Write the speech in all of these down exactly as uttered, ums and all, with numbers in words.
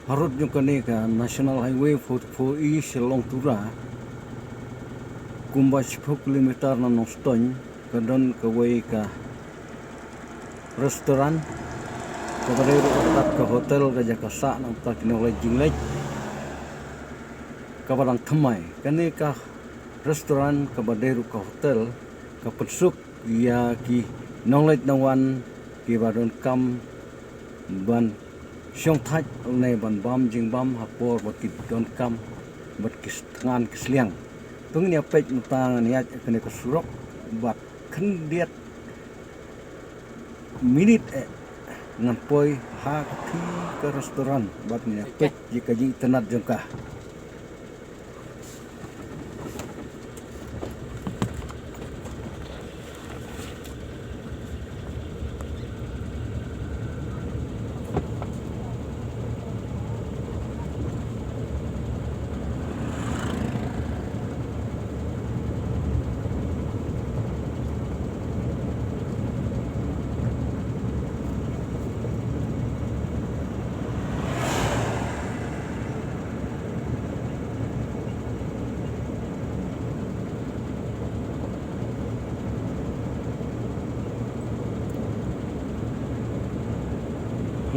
Harud jong kane ka National Highway forty-four E Shillong Tura, kumba shiphew kilometer na Nongstoiñ, ka don kawei ka restaurant, kaba dei ruh ka hotel, ka jaka sah na ka bynta ki nongleit jingleit, kaba dang thymmai. Kane ka restaurant kaba dei ruh ka hotel ka pynsuk ïa ki nongleit nongwan kiba donkam ban shongthait ne ban bam jingbam ha por ba ki donkam bad ki thngan ki sliang. To ngin ïa peit mynta, ngan ïaid kane ka surok bad khyndiat minit eh ngan poi ha kata ka restaurant bad ngan ïa peit ïa ka jingitynnad jong ka.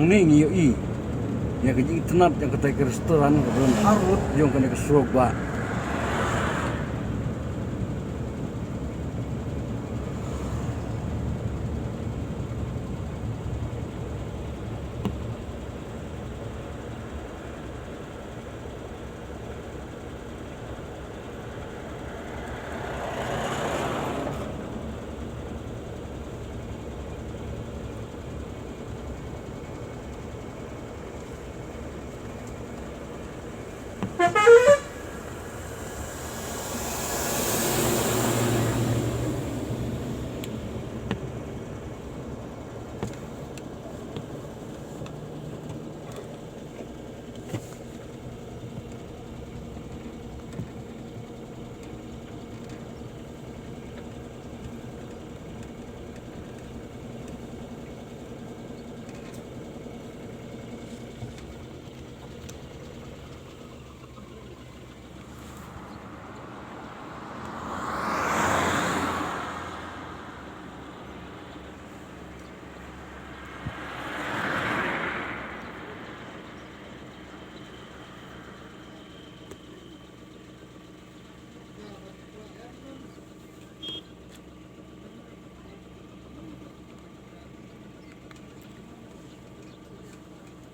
Hangne ngi ïohi ïa ka jingitynnad jong katei ka restaurant kaba don harud jong kane ka surok bah.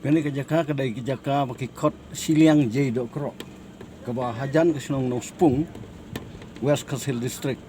Kane ka jaka ka dei ka jaka ba ki khot Shiliang Jaidohkroh, kaba hajan ka shnong Nongspung, West Khasi Hills District.